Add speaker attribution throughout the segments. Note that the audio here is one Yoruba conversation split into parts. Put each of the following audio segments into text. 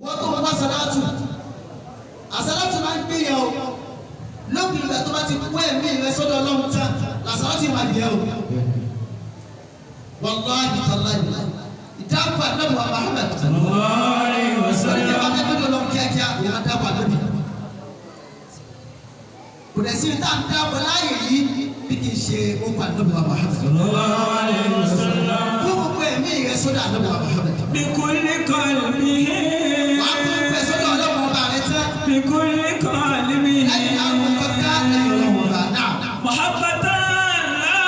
Speaker 1: Wọ́n tó ń wá sàlátù, àsàlátù máa ń gbé yẹn o. Lópin ìgbà tó bá ti kó ẹ̀mí rẹ sọ́dọ̀ Ọlọ́run tán, làsàlátù máa yẹ o. Wàláhi tàláhi, ìdáàbò àdàbò Muhammad.
Speaker 2: Sallallahu alayhi wa
Speaker 1: Sọ̀rọ̀
Speaker 2: sallam.
Speaker 1: ìjọba akẹ́kọ̀ọ́ lọ́wọ́ kíákíá, ìyá dáàbò àdàbò. Kò dẹ̀ sí ní tá à ń dáàbò láàyè yìí bí kì í ṣe okùn àdàbò Muhammad.
Speaker 2: Sallallahu alayhi wa sallam.
Speaker 1: Kó gbogbo ẹ̀mí rẹ sọ́dọ̀ àdàbò Muhammad.
Speaker 2: بكل قلبه.
Speaker 1: Wàá kó gbogbo ẹ̀ sọ́dọ̀ Ọlọ́run ọba rẹ tán.
Speaker 2: بكل قلبه.
Speaker 1: Lẹ́yìn àwọn kankan lẹ́yìn Ọlọ́run ọba náà.
Speaker 2: محبة لا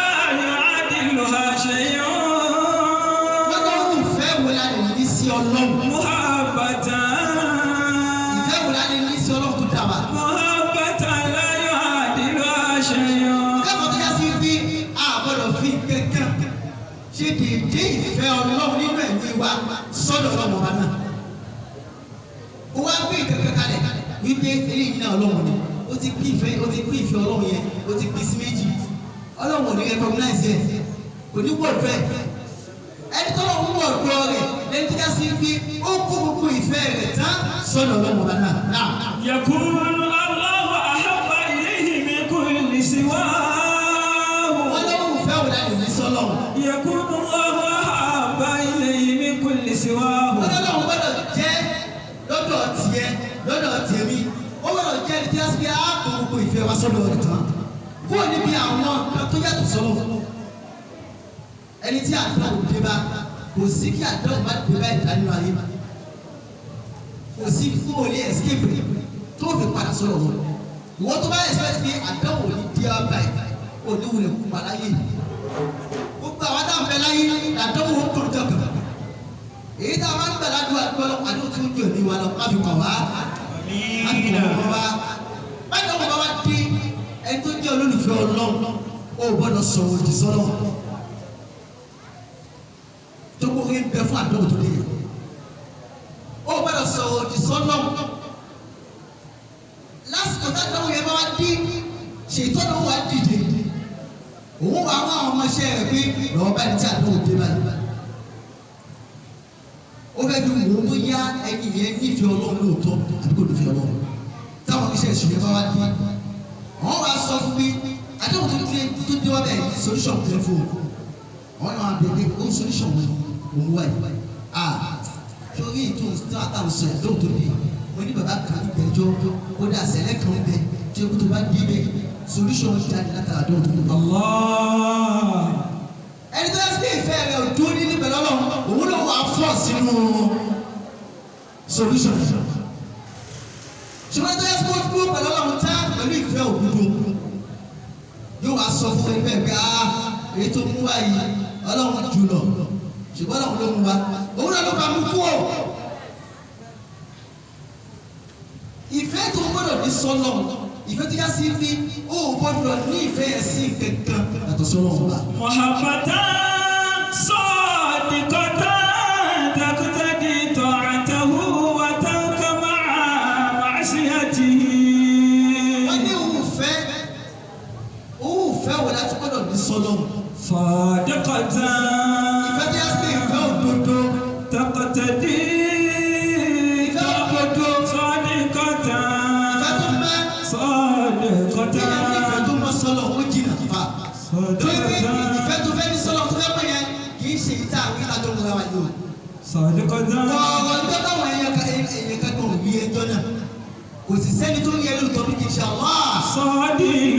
Speaker 2: يعادلها شيء.
Speaker 1: Lọ́dọ̀ ìfẹ́ wo la lè ní sí Ọlọ́run?
Speaker 2: محبة.
Speaker 1: Ìfẹ́ wo la lè ní sí Ọlọ́run tó dá wa?
Speaker 2: محبة لا يعادلها شيء.
Speaker 1: Kẹ́kọ̀ọ́ tó yá sí bí a gbọ́dọ̀ fi kankan ṣe déédéé ìfẹ́ Ọlọ́run nínú ẹ̀mí wa sọ́dọ̀ Ọlọ́run ọba náà. Ó wá gbé ìkankan kalẹ̀ wípé eléyìí náà Ọlọ́run ni. Ó ti pín ìfẹ́, ó ti pín ìfẹ́ Ọlọ́run yẹn, ó ti pín sí méjì. Ọlọ́run ò ní recognize ẹ̀, kò ní wọ̀dọ̀ ẹ̀. Ẹni tó lọ́wọ́ wọ̀dọ̀ rẹ̀ lẹ́ni tó yá sí pé ó kó gbogbo ìfẹ́ rẹ̀ tán sọ́dọ̀ Ọlọ́run ọba náà. Náà.
Speaker 2: يكون الله أحب إليه من كل سواه.
Speaker 1: Wọ́n lọ́wọ́ ìfẹ́ wò láti ní sọ́lọ́run.
Speaker 2: يكون الله أحب إليه من كل سواه.
Speaker 1: Ọlọ́run gbọ́dọ̀ jẹ́ lọ́dọ̀ tiẹ̀, lọ́dọ̀ tèmi, ó gbọ́dọ̀ jẹ́ ní tí a sì fi ààbò gbogbo ìfẹ́ wa sọ́dọ̀ rẹ̀ tán kúrò níbi àwọn nǹkan tó yàtọ̀ sọ́lọ̀. Ẹni tí àdánwò dé bá, kò sí kí àdánwò má dé bá ìdá nínú ayé, kò sí kó o lè escape rẹ̀ tó fi padà sọ́dọ̀ wọn. Ìwọ́n tó bá expect pé àdánwò ní dé wá báyìí, ò ní wulẹ̀ kú pa láyé. Gbogbo àwọn táwọn bẹ láyé, àdánwò ó kàn kankan. Èyí tá a máa ń gbà ládùúgbò àdúgbò lọ, àdúgbò tí ó jù ní wa lọ, má fi kàn wá, má fi kàn wọ́n wá. Báyọ̀ wọ́n bá wá dé, ẹni tó jẹ́ olólùfẹ́ Ọlọ́run ó gbọ́dọ̀ sọ̀rọ̀ òdì sọ́lọ́ tó kó ń bẹ fún àdúgbò tó dé yẹn. Ó gbọ́dọ̀ sọ̀rọ̀ òdì sọ́lọ́ lásìkò táwọn yẹn bá wá dé. Ṣètọ́nù wá dìde, òun wà wá àwọn ọmọọṣẹ́ rẹ̀ pé lọ́wọ́ báyìí tí àdúgbò dé báyìí, ó fẹ́ fi wò ó bóyá ẹni yẹn nífẹ̀ẹ́ Ọlọ́run lóòótọ́ àbí kò nífẹ̀ẹ́ Ọlọ́run. Táwọn iṣẹ́ ìṣù yẹn bá wá dé, wọ́n wá sọ fún mi àdéhùn tó dé, tó dé wá bẹ́ẹ̀, solution tẹ fún o. Wọ́n náà bẹ̀rẹ̀ ó solution wọn òun wá yìí. Ah, sórí ètò àtàwọn sọ àdéhùn tó dé, mo ní bàbá kan ní ìgbẹ́jọ́, ó dà sẹ́lẹ̀ kan bẹ tí o tó bá dé bẹ, solution jáde látara àdéhùn tó dé.
Speaker 2: Allah.
Speaker 1: Ẹni tó yẹ kí ìfẹ́ rẹ̀ ò dúró ní níbẹ̀ lọ́lọ́, òun ló wà fọ́ sínú solution. Ṣùgbọ́n tó yẹ kó dúró pẹ̀lú Ọlọ́run tá pẹ̀lú ìfẹ́ òdodo, yóò wá sọ fún ẹni bẹ́ẹ̀ pé ah, èyí tó mú wá yìí, Ọlọ́run jù lọ, ṣùgbọ́n Ọlọ́run ló mú wa, òun náà ló bá mú kú o. Ìfẹ́ tó gbọ́dọ̀ ní sọ́lọ́, ìfẹ́ tó yá sí ní ó gbọ́dọ̀ ní ìfẹ́ yẹn sí kankan yàtọ̀ sọ́lọ́ ọba.
Speaker 2: محبة صادقة تقتضي طاعته وترك مع معصيته.
Speaker 1: Wọ́n ní òun fẹ́, òun fẹ́ wò láti gbọ́dọ̀ ní sọ́lọ́.
Speaker 2: صادقة.
Speaker 1: Ìfẹ́ tó yá sí ìfẹ́ òdodo.
Speaker 2: تقتضي.
Speaker 1: Ìfẹ́ òdodo.
Speaker 2: صادقة.
Speaker 1: Ìfẹ́ tó mẹ́.
Speaker 2: صادقة.
Speaker 1: Kéèyàn ní ìfẹ́ tó mọ́ sọ́lọ́, ó jìnnà fà tó ní ìfẹ́ tó fẹ́ ní sọ́lọ́ tó fẹ́ pẹ́ yẹn, kì í ṣe ìta àwọn ìta tó ń ra wa yìí o.
Speaker 2: صادقة.
Speaker 1: Ọ̀rọ̀ nígbà táwọn èèyàn kan, èèyàn kan tó ń rí ẹjọ́ náà, kò sì sẹ́ni tó ń yẹ lóòótọ́ bí kì í ṣe Allah.
Speaker 2: صادقة.
Speaker 1: Èyí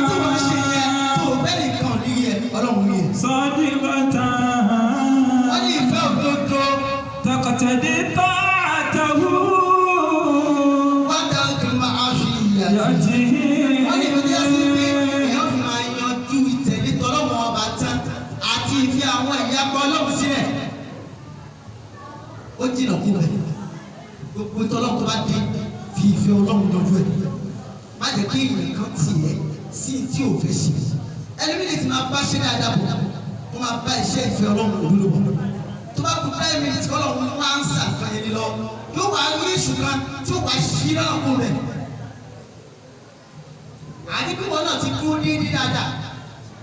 Speaker 1: tí wọ́n ṣe yẹ tó bẹ́ẹ̀ nìkan ní yẹ, Ọlọ́run yẹ.
Speaker 2: صادقة.
Speaker 1: Wọ́n ní ìfẹ́ òdodo.
Speaker 2: تقتضي طاعته.
Speaker 1: Wọ́n dá òkè máa fi ìyà. Wọ́n ní ìfẹ́ tó yá sí pé èèyàn fi máa yanjú ìtẹ̀lé tọ́lọ́wọ́n ọba tán àti ìfi àwọn ìyapa Ọlọ́run sílẹ̀. Ó jìnnà kú bẹ̀. Gbogbo tọ́lọ́run tó bá dé, fi ìfẹ́ Ọlọ́run yanjú ẹ̀. Má jẹ́ kí èèyàn kan tì ẹ́ sí tí ò fẹ́ ṣe. Ẹni lè ti máa bá ṣe dáadáa bọ̀, kó máa bá iṣẹ́ ìfẹ́ Ọlọ́run òdodo bọ̀. Tó bá kú 9 minutes kọ́ lọ́run wá ń sàkàn yẹn lọ, yóò wá rí èṣù kan tí ó wá ṣí lọ́nà kú rẹ̀. Àní bí wọn náà ti dúró déédéé dáadáa,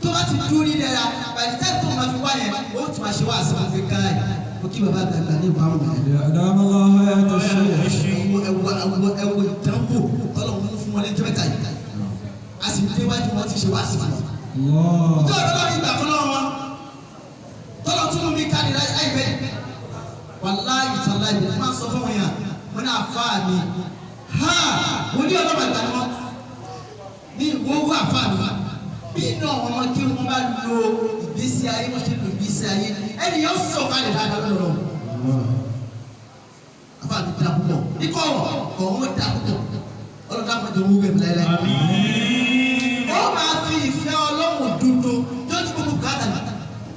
Speaker 1: tó bá ti dúró déédéé dáadáa, by the time tó máa fi wá yẹn, ó tún máa ṣe wá àṣìwọ̀n pé káì, mo kí bàbá àgbàgbà ní ìbámu yẹn.
Speaker 2: أدام الله.
Speaker 1: ṣe wá sí fún wa. Ìjọ ọ̀dọ́ lọ́run ìgbà fún lọ́wọ́ wọn. Tọ́lọ̀ tún mú mi káàdì láìpẹ́. Wàláhì tàláhì mo máa ń sọ fún wọn yàn, mo ní àfáà mi. Ha! Mo ní ọlọ́mọ ìgbà ni wọ́n. Ní ìwọ́wọ́ àfáà mi. Bí iná àwọn ọmọ kí wọ́n bá lo ìgbésí ayé, wọ́n ṣe lo ìgbésí ayé. Ẹnì yẹn sọ̀kalẹ̀ dáadáa lọ́rọ̀. Àfáà mi dá púpọ̀. Ikọ̀ ọ̀hún dá púpọ̀. Ọlọ́dà máa jẹ owó bẹ́ẹ̀ láéláé. Ó máa fi ìfẹ́ Ọlọ́run dúdú tó ti gbogbo bùkátà ní.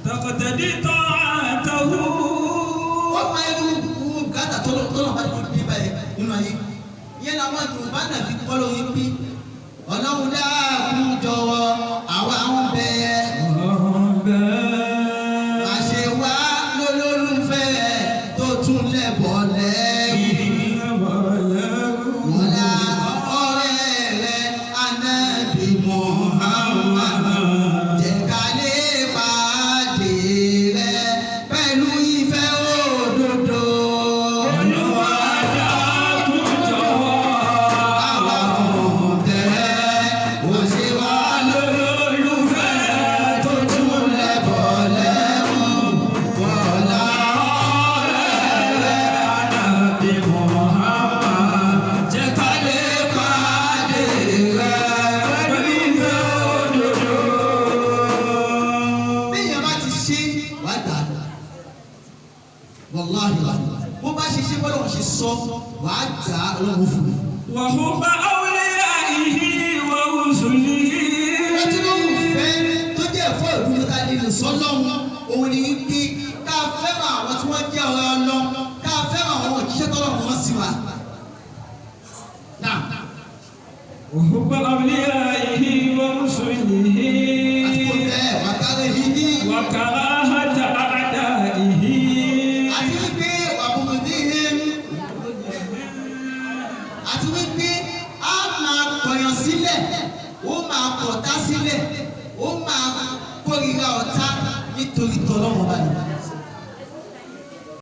Speaker 2: تقتدي طاعته
Speaker 1: Ó máa ń gbogbo bùkátà tọ́lọ̀ tọ́lọ̀ bá ti kó dé báyìí nínú ayé. Ìyẹn làwọn Yorùbá náà fi kọ́ lórí pé Ọlọ́run dákun jọ̀wọ́ àwa ń bẹ ẹ́. Àṣẹ wa lólólùfẹ́ tó tún lẹ́bọ̀ lẹ́rù. Wọ́lá ọ̀rẹ́ rẹ̀ Ànábì Muhammad. Jẹ́ ká lè pàdé rẹ̀ pẹ̀lú ìfẹ́ òdodo. Àwa ń bẹ̀ ó ṣe wá lólólùfẹ́ tó tún lẹ́bọ̀ lẹ́rù. Wọ́lá ọ̀rẹ́ rẹ̀ jẹ́ ká lè pàdé rẹ̀ pẹ̀lú ìfẹ́ òdodo. Béèyàn bá ti ṣe wàá dà á. Wàláhì bó bá ṣe ṣe bọ́lá wọn ṣe sọ wàá dà á ọlọ́run fún mi.
Speaker 2: وحب أوليائه ورسله
Speaker 1: Wọ́n ti lóhùn fẹ́ tó jẹ́ ẹ̀fọ́ ìdúró ká lè lò sọ́lọ́hún òun ni wípé ká fẹ́ràn àwọn tí wọ́n jẹ́ ọ̀rẹ́ Ọlọ́run ká fẹ́ràn àwọn òjíṣẹ́ tọ́lọ́run wọn sí wa. Náà
Speaker 2: وحب أوليائه ورسله
Speaker 1: àti kò tẹ́ wàkàrẹ̀ yìí ní.
Speaker 2: وكراهة أعدائه
Speaker 1: Àti wípé wàbùkù ní ihim àti wípé a máa kọ̀yàn sílẹ̀ ó máa kọ̀tá sílẹ̀ ó máa kórìíra ọ̀tá nítorí tọ́lọ́wọ́n bá ní.